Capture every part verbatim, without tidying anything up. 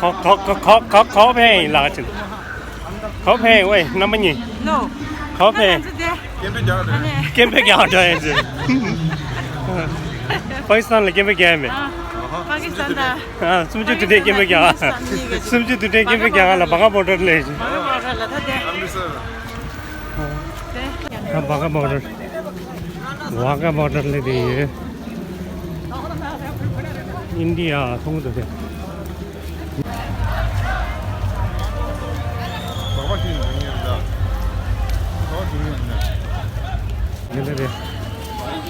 ག་ག་ག་ག་ག་ག་ཕེབས་ཡིན་ལགས་ཅིག་ག་ཕེབས་ཝེ་རྣམ་པ་གཉིས། No. ག་ཕེབས། སྐད་འཕྲིན་རྒྱག་འགྲོ་ཡིན་ཟེར། པ་ཀི་སི་ཐན་ལ་སྐད་འཕྲིན་རྒྱག་ཡིན་པས། པ་ཀི་སི་ཐན་དང་། སུམ་ཅུ་དུས་དྲན་སྐད་འཕྲིན་རྒྱག་སུམ་ཅུ་དུས་དྲན་སྐད་འཕྲིན་རྒྱག་ལ་བྷ་གྷ་བྷོ་ཌར་ལ། བྷ་གྷ་བྷོ་ཌར་ལ་ད་དེ། ད་བྷ་གྷ་བྷོ་ཌར། བྷ་གྷ་བྷོ་ཌར་ལ་དེ་ཡོད། ཨིན་ཌི་ཡ་མཐོང་གི་འདུག་དེ། ཡིན་ད་དེ།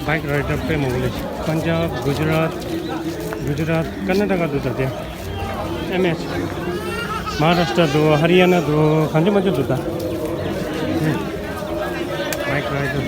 བྷའིཀ་རའི་ཌར་དཔེ་མང་པོ་ལས། པན་ཇབ། གུ་ཇི་རཱད། གུ་ཇི་རཱད། ཀར་ན་ཊ་ཀ་འདུག་ད་དེ། ཨེམ་ཨེཆ། མ་ཧཱ་རཱ་ཤི་ཊ་འདུག་ཧ་རི་ཡ་ན་འདུག་གང་ཅི་མ་ཅི་འདུག་ད། བྷའིཀ་རའི་ཌར།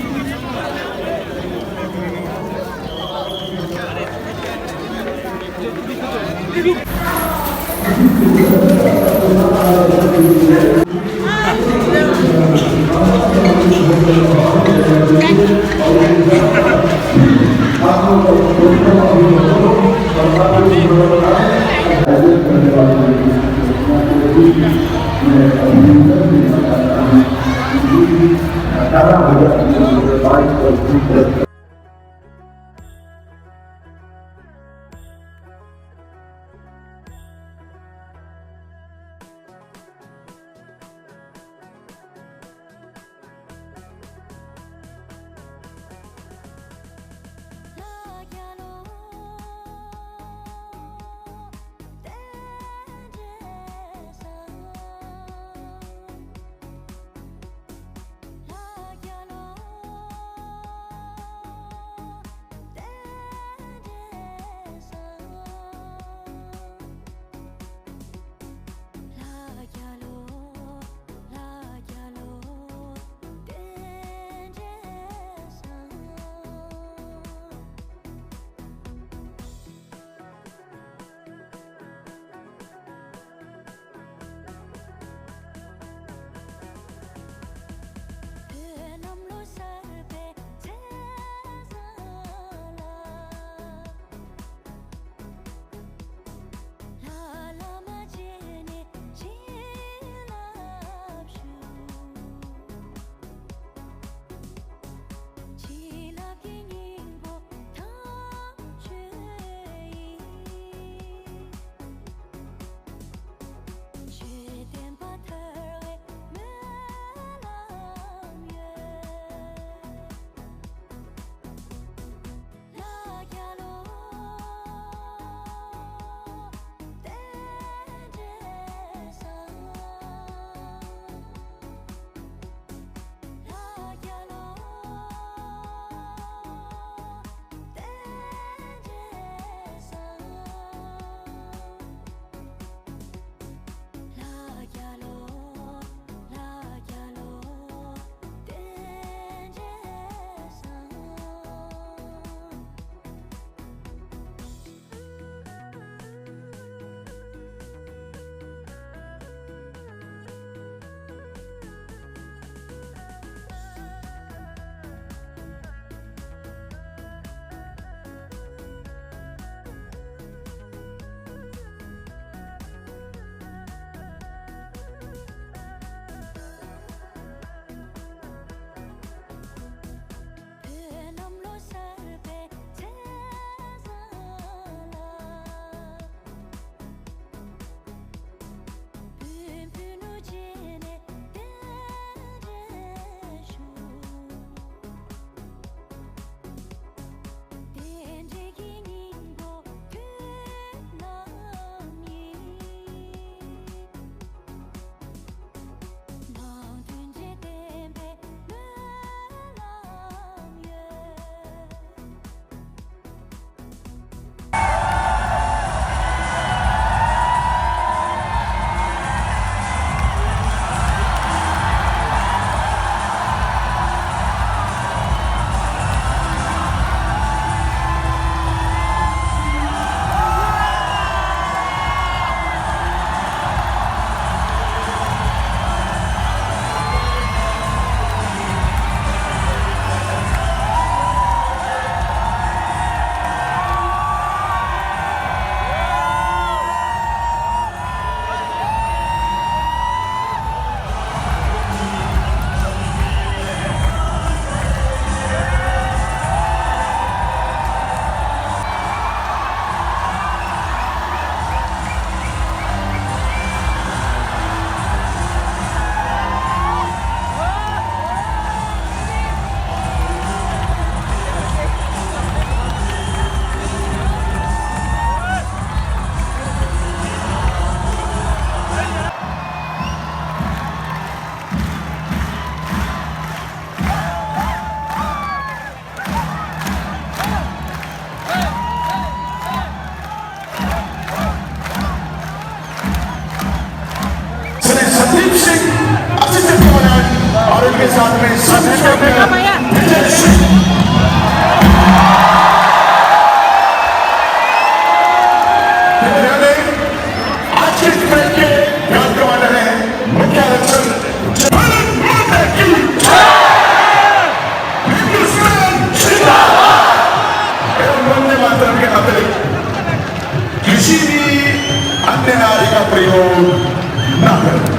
के साथ में सभी छोड़कर विजय सिंह। आज के इस मैच के ग्रांड कमांडर हैं मुख्य आरक्षक। भारत माता की जय। हिंदुस्तान जिंदाबाद। एवं वंदे मातरम के अतिरिक्त किसी भी अन्य नारे का प्रयोग न करें।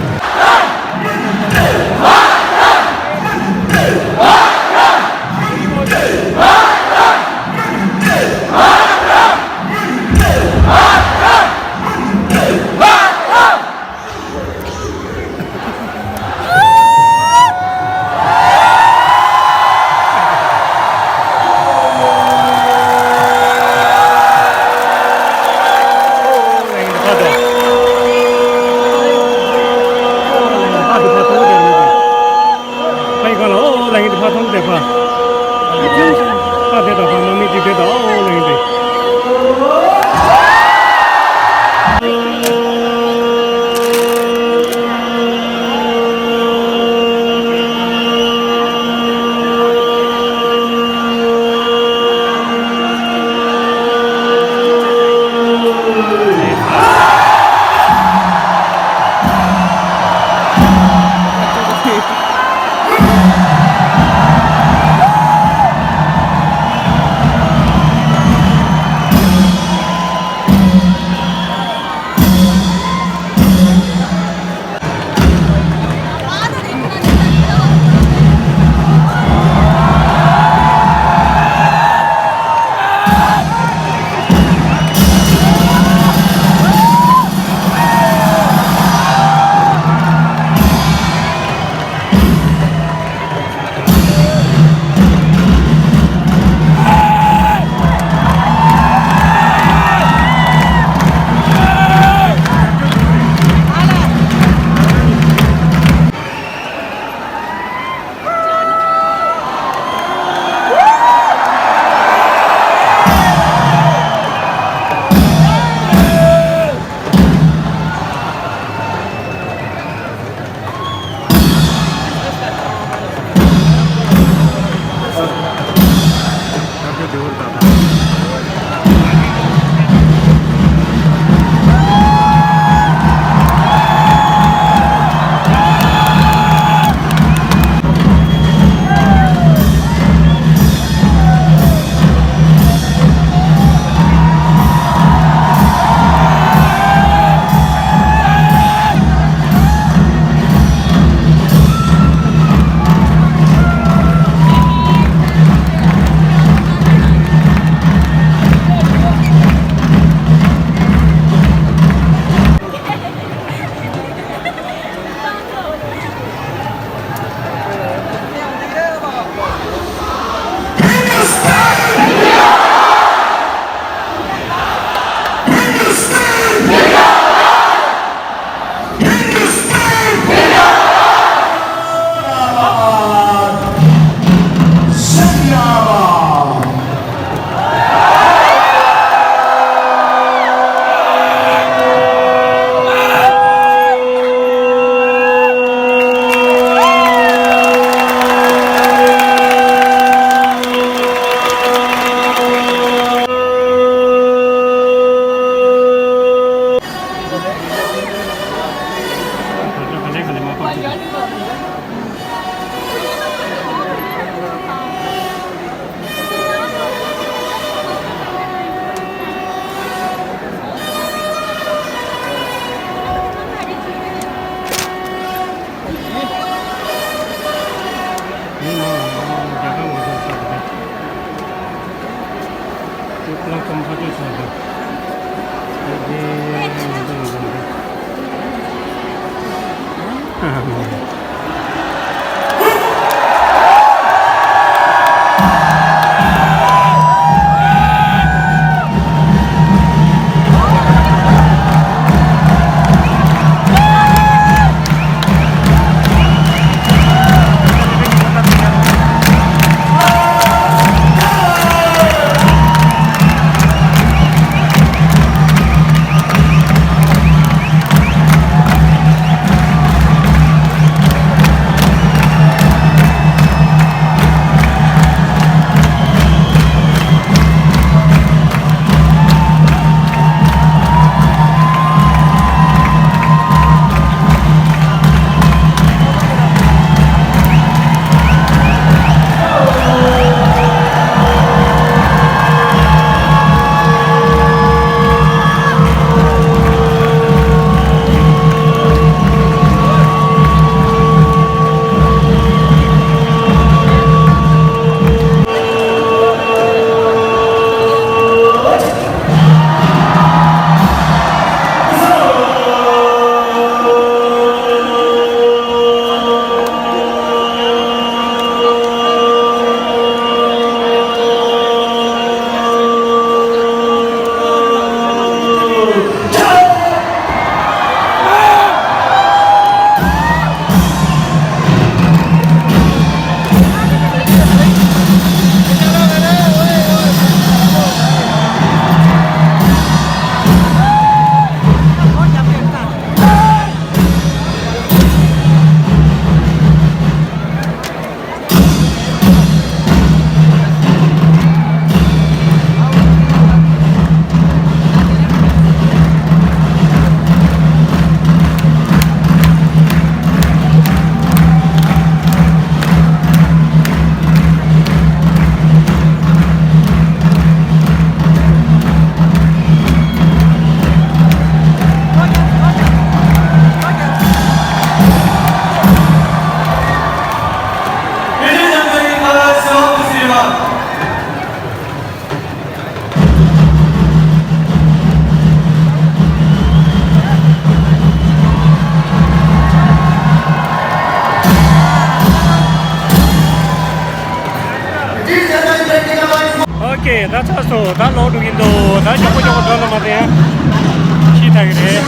ད་ཚར་སོང་། ད་ལོག་འགྲོ་གི་འདུག་ད་མགྱོགས་པོ་མགྱོགས་པོ་འགྲོ་ལ་མ་ཟེར་ཡ། ཤི་ཐག་གི་རེད།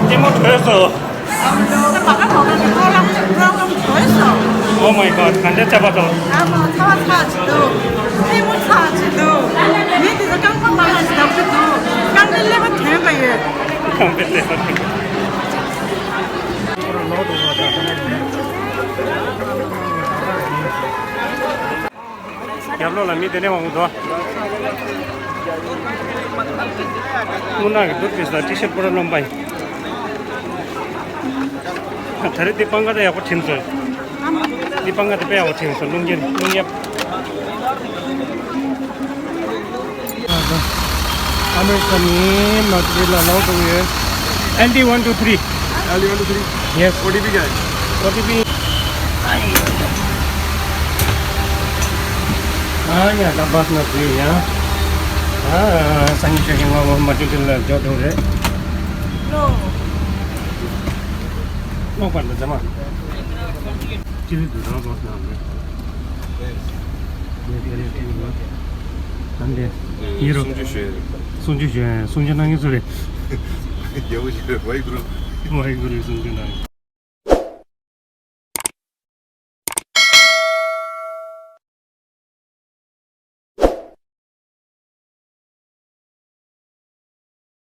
ལྟད་མོ་གྲོལ་སོང་། Oh my god, ག་འདྲ་ཆགས་པ་དང་། ཨ་མ་ཚ་བ་ཚ་ཅིག་འདུག་ལྟད་མོ་ཚ་ཅིག་འདུག་མི་དེ་ཚོ་རྐང་པ་མ་ལ་ཞིག་བརྡབ་ཀྱི་འདུག་རྐང་པའི་ཀླད་པ་དོན་པ་ཡོད། རྐང་པའི་ཀླད་པ་དོན། རྒྱབ་ལོགས་ལ་མི་དེ་ནས་འོང་དོ། སྔོན་ནག་གི་འདུག་དེ་ས་ཊི་ཤར་པོ་ར་ལོན་པ་ཡིན། ད་རེས་འདི་པང་ཁ་དེ་ཡག་པོ་བྲིམ་སོང་། འདི་པང་ཁ་དེ་དཔེ་ཡག་པོ་བྲིམ་སོང་། རླུང་རྒྱབ་རླུང་རྒྱབ། ཨ་མེ་རི་ཀ་ནས་མ་ཏི་ལ་ལོག་འགྲོ་གི་ཡོད། L D one two three. L D one two three. Yes. O T P क्या है? O T P. ཨ་ཡ་ད་བྷ་སི་ནང་ཚུད་ཡ། ཨ་སང་ཉིན་ཆ་ཤས་ང་མ་ཏི་ལ་འགྲོ་འགྲོ་རེད། ལོ། ལོག་པར་འདི་ཚང་མ། ཅི་རིགས་འདུག་རང་བཟོ་སྣང་མེད། ནས་དེ་ནས་ཁྲིད་ཡོང་ན། ད་འདི། ཡིན་རོ། གསུང་ཆོས་ཞུ། གསུང་ཆོས་ཞུ་ཡ། གསུང་ཆོས་གནང་མཁན་སུ་རེད། རྒྱལ་པོ་ཞིག་རེད། ཝའི་གུ་རུ། ཝའི་གུ་རུའི་གསུང་ཆོས་གནང་།